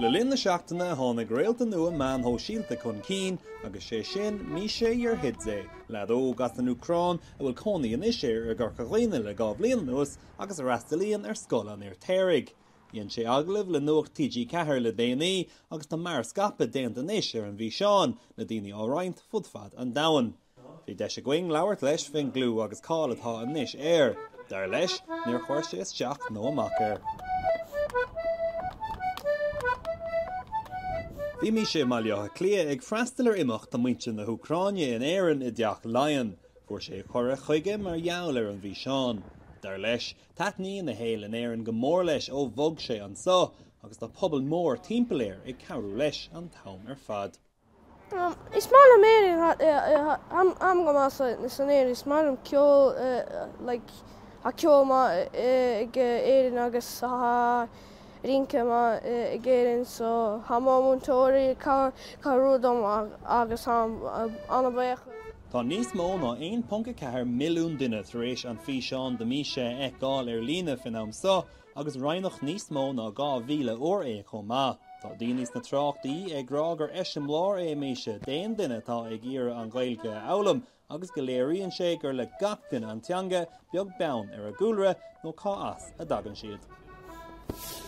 Le linn na seachtaine tháinig réalta nua meáin shóisialta chun cinn agus sé sin Misha Yerhidze, leaid óg as an Úcráin a bhfuil cónaí anois air i gCorca Dhuibhne le 2 bhliain anuas agus a fhreastalaíonn ar Scoil an Fheirtéaraigh. Dhein sé agallamh le Nuacht TG4 le déanaí agus tá mearscaipeadh déanta anois ar an bhfíseán, le daoine á roinnt fud fad an domhain. Bhí deis againn labhairt leis faoin gclú agus cáil atá anois air. Dar leis, níor chuir sé isteach nó amach air. Bhí Misha i mBaile Átha Cliath ag freastal ar imeacht do muintir na hÚcráine in Éirinn i dTeach Laighean. Fuair sé cuireadh chuige mar gheall ar an bhfíseán. Dar leis, taitníonn a shaol in Éirinn go mór leis ó bhog sé anso agus tá pobal mór timpeall air ag cabhrú leis an t-am ar fad. Is maith liom Éirinn, táim go maith san Éirinn, is maith liom ceol, like, tá ceol maith ag Éirinn agus tá rince maith ag Éirinn so tá mo múinteoirí ag cabhrú dom agus táim an-bhuíoch. Tá níos mó ná 1.4 milliún duine tar éis an físeán de Misha a fheiceáil ar líne faoin am seo agus roinneadh níos mó ná 2,000 uair é chomh maith. Tá daoine sna tráchtaí ag rá gur eiseamláir é Misha d'aon duine atá ag iarraidh an Ghaeilge a fhoghlaim agus go léiríonn sé gur le gach duine an teanga, beag beann ar a gcúlra nó cá as a dtagann siad.